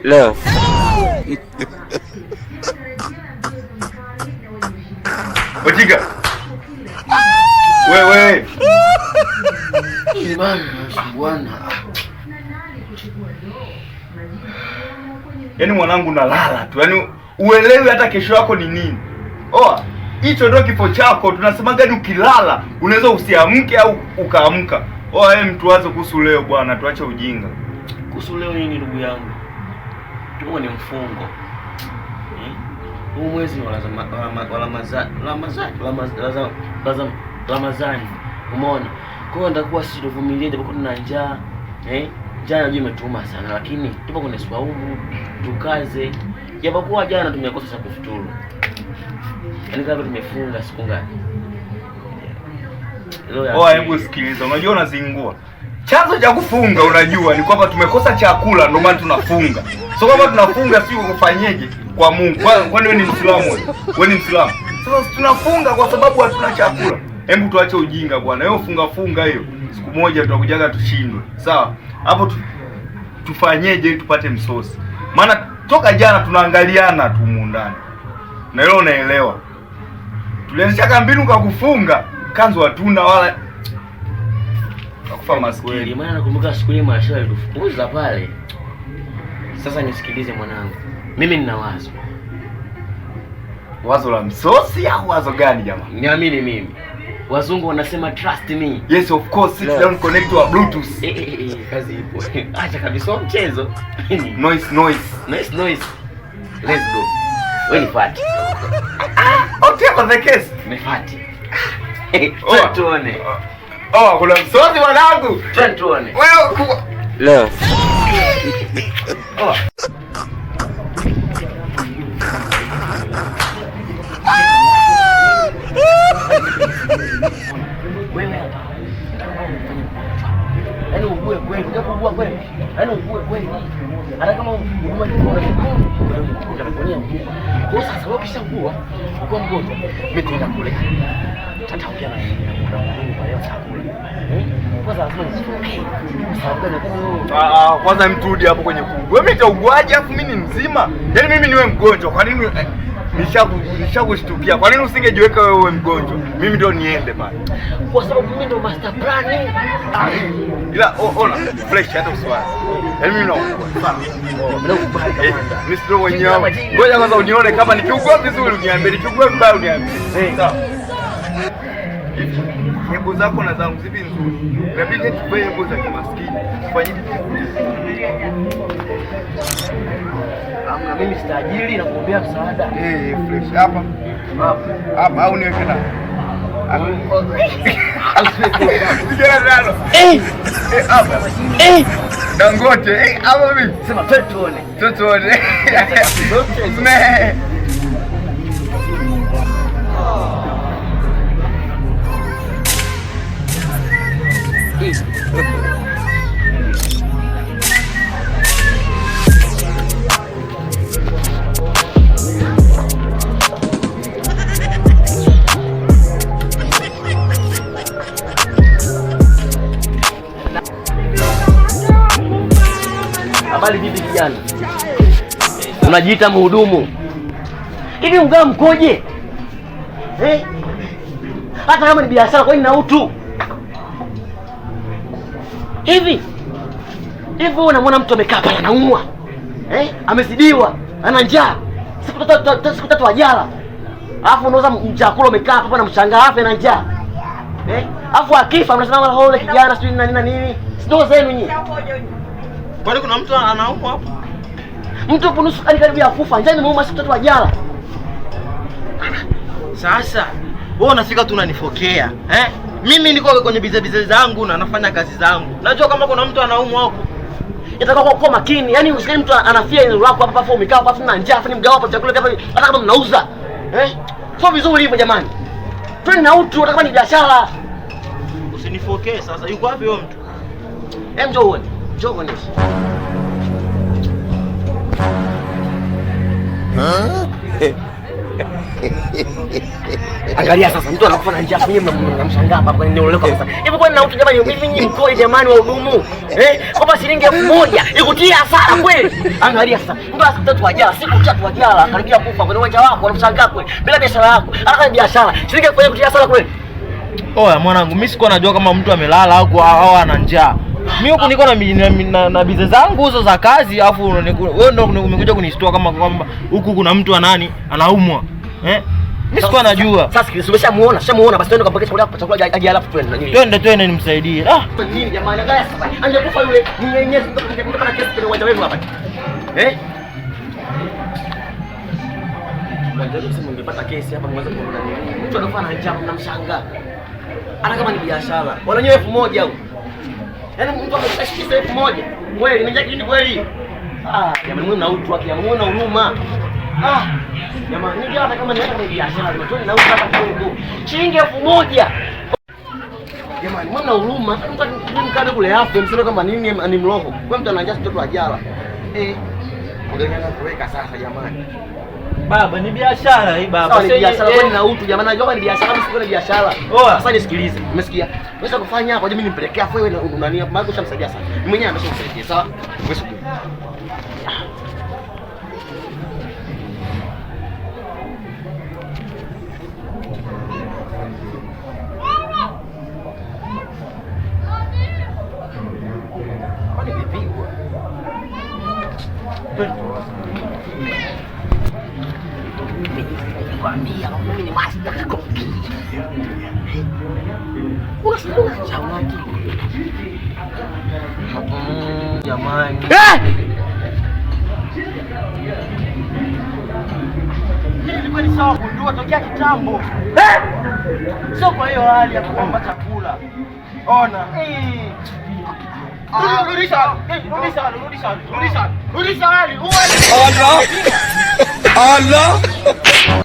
Leo. Ojika. Wewe. Bwana. Yaani mwanangu nalala tu. Yaani uelewi hata kesho yako ni nini. Oa, hicho ndio kifo chako. Tunasemaga ni ukilala unaweza usiamke au ukaamka. Oa, wewe mtu wazo kuhusu leo bwana, tuache ujinga. Kuhusu leo nini ndugu yangu? Tuko ni mfungo. Huu mwezi wa Ramadhani. Umeona? Kwa hiyo nitakuwa sisi tuvumilie japokuwa tuna njaa. Eh? Njaa najua imetuuma sana lakini tupo kwenye swaumu, tukaze. Japokuwa jana tumekosa cha kufuturu. Yaani kama tumefunga siku ngapi? Leo. Hebu sikiliza, unajua unazingua. Chanzo cha kufunga unajua ni kwamba tumekosa chakula ndio maana tunafunga. So kama tunafunga si kufanyeje kwa Mungu. Kwani wewe ni Muislamu wewe? Wewe ni Muislamu. Sasa tunafunga kwa sababu hatuna chakula. Hebu tuache ujinga bwana. Wewe funga funga hiyo. Siku moja tutakujaga tushindwe. Sawa? Hapo tufanyeje ili tupate msosi? Maana toka jana tunaangaliana tu humu ndani. Na wewe unaelewa. Tulianzisha mbinu kwa kufunga, kanzu hatuna wala kufa maskini. Maana nakumbuka siku ile Masha alitufukuza pale. Sasa nisikilize mwanangu. Mimi nina wazo. Wazo la msosi au wazo gani jamani? Niamini mimi. Wazungu wanasema trust me. Yes of course, sit down connect to a Bluetooth. Kazi ipo. Acha kabisa mchezo. Noise noise. Noise noise. Let's go. Wewe nifuate. Okay, for the case. Nifuate. Tuone. Oh, kuna msosi mwanangu. Tuone. Wewe leo. Oh. Wewe hapa. Yaani ugue kweli, ujapougua kweli. Yaani ugue kweli. Hata kama huduma utakunia mguu. Kwa sasa wewe ukishaugua, uko mgonjwa, mimi nitaenda kule. Tataongea na yeye na mzungu pale chakula. Kwanza lazima nisifokee. Sababu gani kama kwanza mturudi hapo kwenye kuugua. Mimi nitauguaje afu mimi ni mzima? Yaani mimi niwe mgonjwa. Kwa nini nishakushtukia? Kwa nini usingejiweka wewe uwe mgonjwa? Mimi ndio niende pale. Kwa sababu mimi ndio master plan. Ila ona fresh hata usiwazi. Yaani mimi naugua sana. Nakubali kamanda. Mimi sio mwenyewe. Ngoja kwanza unione kama nikiugua vizuri uniambie, nikiugua vibaya uniambie. Sawa. Hebo zako na zangu zipi nzuri? Inabidi tuvae hebo za kimaskini. Tufanye Amna, mimi sitajiri na kuombea msaada. Fresh hapa. Hapa au niweke na. Sijana nalo. Hapa. Dangote. Hapa mimi. Sema tuone. Tuone. Me. Habari vipi kijana? Unajiita mhudumu. Hivi mgaa mkoje? Eh? Hata kama ni biashara kwa nini na utu? Hivi hivi unamwona mtu amekaa pale anaumwa. Eh? Amezidiwa, ana njaa. Siku tatu hajala. Alafu unauza mchakula umekaa hapo na mshangaa afa na njaa. Eh? Alafu akifa mnasema wala hole kijana sijui nini na nini. Sio zenu nyinyi. Kwani kuna mtu anaumwa hapo? Mtu hapo nusu kali karibu ya kufa, njaa imemuuma siku tatu hajala. Sasa wewe unafika tu unanifokea, eh? Mimi niko kwenye bize zangu na nafanya kazi zangu. Najua kama kuna mtu anaumwa huko. Inatakiwa kuwa makini. Yaani usikani mtu anafia eneo lako hapa hapo umekaa hapo na njaa, afu ni mgao hapo chakula hapa hata kama mnauza. Eh? Sio vizuri hivyo jamani. Twende na utu hata kama ni biashara. Usinifokee sasa. Yuko wapi huyo mtu? Hem, njoo uone. Njoo uone. Huh? Angalia sasa mtu anakufa na njaa, nyinyi mnamshangaa hapa kwa nini uleko sasa. Hivi kwani na utu jamani, mimi nyinyi mkoje jamani wahudumu? Eh? Kwamba shilingi 1000 ikutia hasara kweli? Angalia sasa, mtu ana siku tatu hajala, siku tatu hajala, karibia kufa kwenye uwanja wako, wanamshangaa kweli. Bila biashara yako, hata biashara, shilingi 1000 ikutia hasara kweli? Oya mwanangu, mimi sikuwa najua kama mtu amelala au ana njaa. Mimi huku niko na bize zangu hizo za kazi, afu wewe ndio umekuja kunishtua kama kwamba huku kuna mtu anani anaumwa. Eh? Mimi sikuwa najua. Sasa sikiliza, umeshamuona, shamuona basi twende kampokea chakula chakula aje alafu twende na nini. Twende twende nimsaidie. Ah, Nini jamani, angalia sasa. Angekufa yule mnyenyezi mtapata kesi kwenye uwanja wenu hapa. Eh? Uwanja wenu sema mngepata kesi hapa mwanzo kuona nini? Mtu anakufa na njaa mnamshangaa. Hata kama ni biashara. Wananyoa 1000 au. Yaani mtu ameshashikisha 1000. Kweli ni njaa kweli? Ah, jamani mwe mna utu wake, jamani mwe mna huruma. Ah, jamani ni hata kama ni hata biashara, twende na utu hapa kidogo. Shilingi 1000. Jamani, mwe mna huruma. Mtu akimkana kule afe, mseme kwamba nini ni mroho. Kwa mtu ana njaa mtoto ajala. Eh. Ongelea kuweka sasa jamani. Baba ni biashara hii baba. Sawa ni biashara kwani na utu jamani, najua ni biashara, mimi sikuwa na biashara. Sasa nisikilize. Umesikia? Unaweza kufanya hapo, mimi nimpelekea afu wewe unania, maana ushamsaidia sana. Mimi mwenyewe ameshamsaidia, sawa? Wewe subiri. Kwani vipigwa? Nikwambia mimi ni master kopi. Unasema njaa una akili. Jamani. Mimi nilikuwa nishawagundua tokea kitambo. Sio kwa hiyo hali ya kuomba chakula. Ona. Rudisha, rudisha, rudisha, rudisha. Rudisha hali. Allah. Allah.